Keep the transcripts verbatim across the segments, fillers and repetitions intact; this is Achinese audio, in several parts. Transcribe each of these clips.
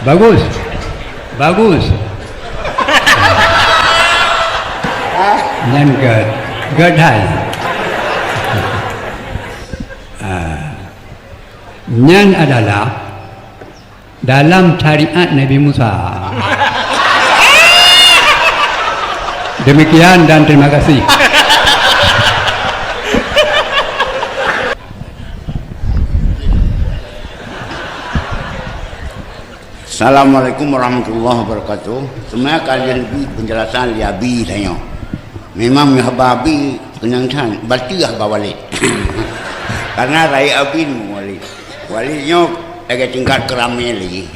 Bagus. Bagus. Nyan gèt. Gèt hai. Ah. Nyan adalah dalam syariat Nabi Musa. Demikian dan terima kasih. Assalamualaikum warahmatullahi wabarakatuh. Sebenarnya ka lheuh neubi penjelasan lé Abi tanyoe. Memang haba Abi keunong that, berarti haba Walid. Karena rayeuk Abi nyoe Walid. Walid nyoe lagèe tingkat keramel lagi.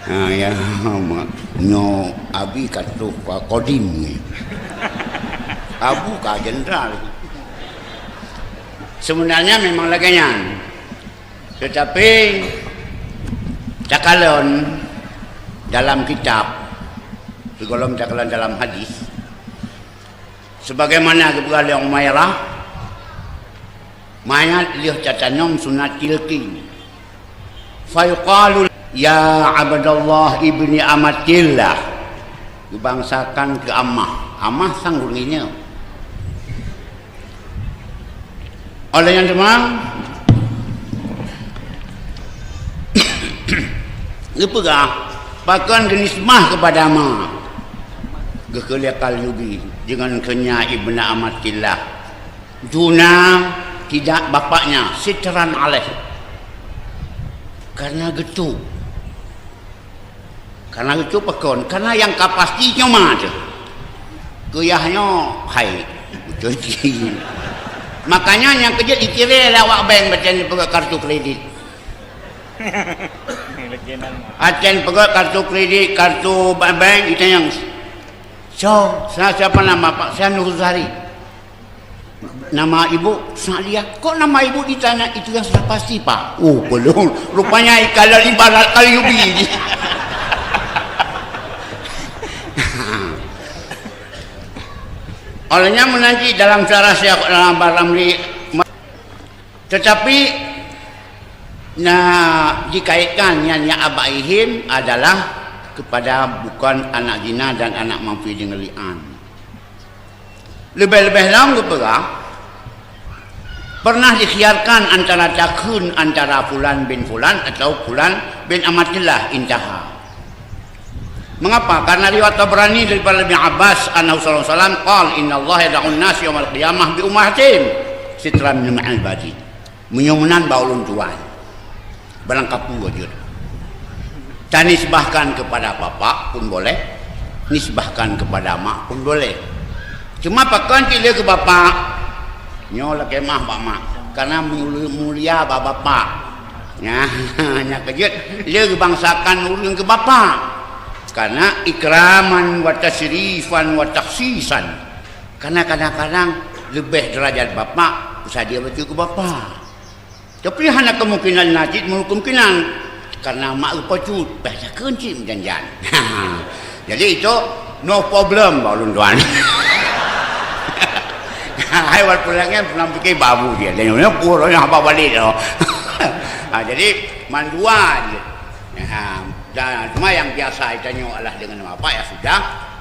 Ha, ya, nyoe Abi ka troh Kodim ni. Abu ka jenderal. Sebenarnya memang lagèe nyan. Tetapi takalon dalam kitab, sigohlom takalon dalam hadis, sebagaimana geupeugah lé Umairah, mangat lheueh tatanom sunat tilkin. Fayuqalu, "Ya Abdallah ibni Amatillah." Geubangsakan keu amah. Amah sang ureueng inong. Óh lheueh nyan teuma, geupeugah, pakon geunisbah keupada ma. Geukheun lé Qalyubi deungon kheun nya Ibnu Amatillah. Duna tidak bapaknya, sitran alaih. Karena geutuek. Karena geutuek pakon? Karena nyang ka pasti nyoe ma teuh. Keu yah nyoe hai. Beutôi cit. Makanya nyang keujeuet diciré lé awak bank, baten jipeugöt kartu kredit. Baten peugöt kartu kredit, kartu ba-, bank, itanyong, "So, sa-, siapa nama Pak?" "Saya Nur Zahari." "Nama ibu?" "Sa'diah." "Kok nama ibu ditanya itu yang sudah pasti, Pak?" Oh, belum. Rupanya kalau ibarat Qalyubi. Olehnya menanti dalam syarah Syekh, dalam Baramli, tetapi, nah, dikaitkan nyan, nyan abaihim adalah kepada bukan anak zina dan anak mamfi dengan li'an. Leubeh-leubeh lom geupeugah, pernah dikhiarkan antara takheun antara fulan bin fulan atau fulan bin Amatillah, intaha. Mengapa? Karena riwayat Tabrani daripada Ibnu Abbas, annahu sallallahu alaihi wasallam qala, "Innallaha yad'un nas yaumal qiyamah bi ummahatihim sitran min ma'il badi." Meunyoe meunan bak ulôn tuan, barang kapeue jeuet. Tanisbahkan kepada bapak pun boleh, nisbahkan kepada mak pun boleh. Cuma pakon cit lé keu bapak, nyoe lakèe meu'ah bak mak, karena mulia, mulia bak bapak. Nyan, nyan keujeuet lé geubangsakan ureueng keu bapak. Karena ikraman wa tasyrifan wa takhsisan. Karena kadang-kadang leubeh derajat bapak, sadia bacut keu bapak. Tapi hana kemungkinan na cit, meukemungkinan. Karena mak geupeujeuet, bah takheun cit meujan-jan. Jadi itu no problem bak ulôn tuan. Hai, walaupun lagèe nyan peureulèe pike babu dia. Dan nyoe pun orang haba balik tu. Ha, jadi mandua je. Ha, dan cuma yang biasa itu nyoe adalah dengan bapak, ya sudah.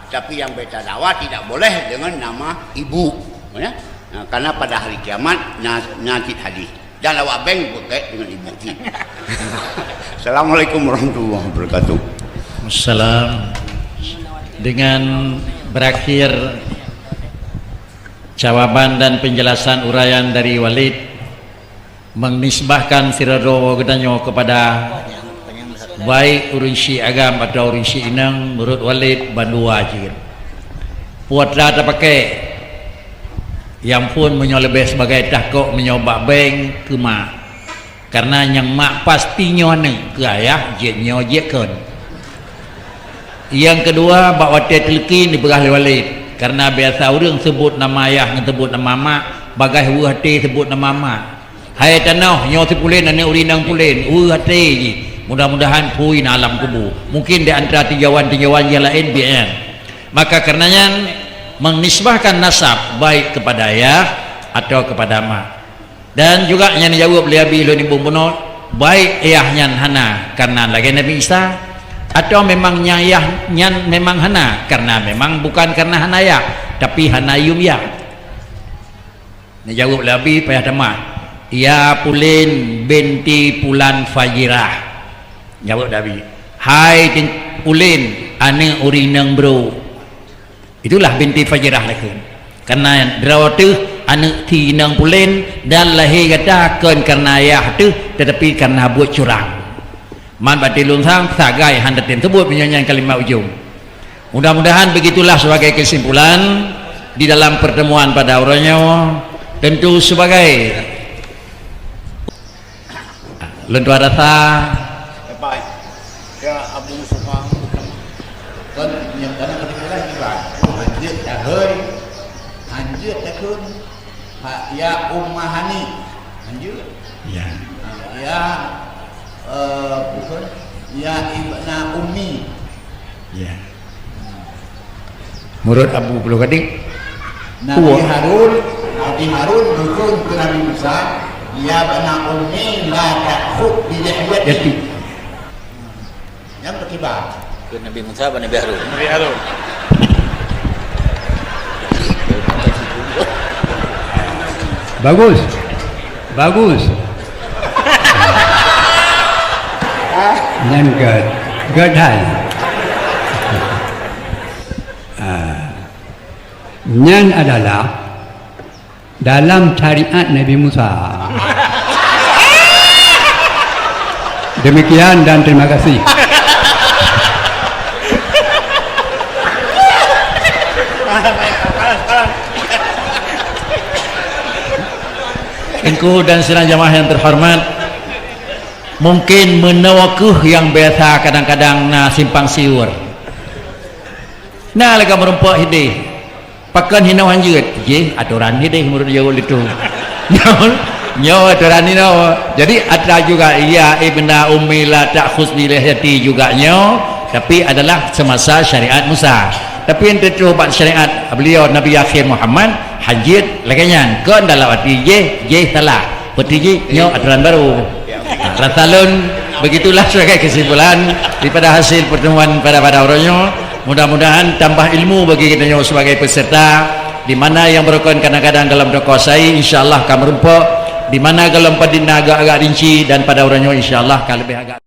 Tapi yang beta dakwah tidak boleh dengan nama ibu. Ya. Ha, karena pada hari kiamat na-, na cit hadis. Dan awak bank berkait dengan ibu cit. Assalamualaikum warahmatullahi wabarakatuh. Wassalam. Dengan berakhir jawaban dan penjelasan uraian dari Walid, menisbahkan sidroe geutanyoe kepada baik ureueng syik agam atau ureueng syik inong, menurut Walid bandua jeuet. Putra tapakè, nyang phôn meunyoe leubeh sebagai tahkok meunyoe bak bank keu mak. Karena nyang mak pasti nyoe aneuk, keu ayah jeuet nyoe jeuet kon. Nyang keudua, bak watèe teuleukin dipeugah lé Walid, karena biasa ureueng seubut nama ayah ngon seubut nama mak, bagaih weueh até seubut nama mak. Hai tanoh, nyoe si pulen aneuk ureueng inong pulen, weueh até jih. Mudah-mudahan phui na alam kubu. Mungkin di antara tinjauan-tinjauan nyang laén biet nyan. Maka karena nyan, menisbahkan nasab baik kepada ayah atau kepada mak. Dan juga nyang jaweueb lé Abi lôn imbong bunoe, baik ayah nyan hana, karena lagèe Nabi Isa, Atau memang nyang yah nyan memang hana, karena memang bukan karena hana yah, tapi hana yum yah. Neujaweueb lé Abi payah tamah, "Ya Pulen binti Pulan Fajirah." Jaweueb lé Abi, "Hai Pulen, aneuëk ureuëng inong brôk." Itulah binti Fajirah lakheun. Karena droe teuh aneuëk ti inong Pulen dan lahé gata kon karena ayah teuh, tetapi karena buet curang. Man bak lôn sang sagai hana tem sebut meunyoe nyan kalimat ujong. Mudah-mudahan begitulah sebagai kesimpulan di dalam pertemuan pada uroe nyoe. Tentu sebagai Lôn tuan rasa. Baik. Ya Abu Sufyan. Kan yang dalam ketika lah juga. Oh, hanjeuet dah hei. Hanjeuet dah kun. Ha, ya Ummahani. Hanjeuet. Ya. Ha, ya, eh, bukan. Ya Ibna Ummi. Ya. Murot Abu Pulo Gading. Nabi Harun, Nabi Harun geukheun keu Nabi Musa, "Ya bana ummi, la ta'khudh bi lihyati." Nyang peukiban. Keu Nabi Musa bak Nabi Harun. Nabi Harun. Bagus. Bagus. Nyan gèt. Gèt hai. Ah. Nyan adalah dalam syariat Nabi Musa. Demikian dan terima kasih. Teungku dan sidang jamaah yang terhormat, mungkin meunoe keuh nyang biasa kadang-kadang na simpang siur. Na lagèe meurumpok hideh. Pakon hinoe hanjeuet? Jih atoran hideh meunurot jaweueb lé tu. Nyoe, nyoe atoran hinoe. Jadi atra juga, "Ya ibna ummi la ta'khudh bi lihyati" juga nyoe, tapi adalah semasa syariat Musa. Tapi ente troh bak syariat beliau Nabi akhir Muhammad, hanjeuet lagèe nyan. Kon dalam arti jih, jih salah. Peuti jih nyoe atoran baru. Rasa lôn, begitulah sebagai kesimpulan daripada hasil pertemuan pada, pada uroe nyoe. Mudah-mudahan tambah ilmu bagi kita nyoe sebagai peserta. Di mana nyang beurukon kadang-kadang golom teukuasai, insya Allah ka meurumpok. Di mana golom padum na agak-agak rinci dan pada uroe nyoe, insya Allah ka leubeh agak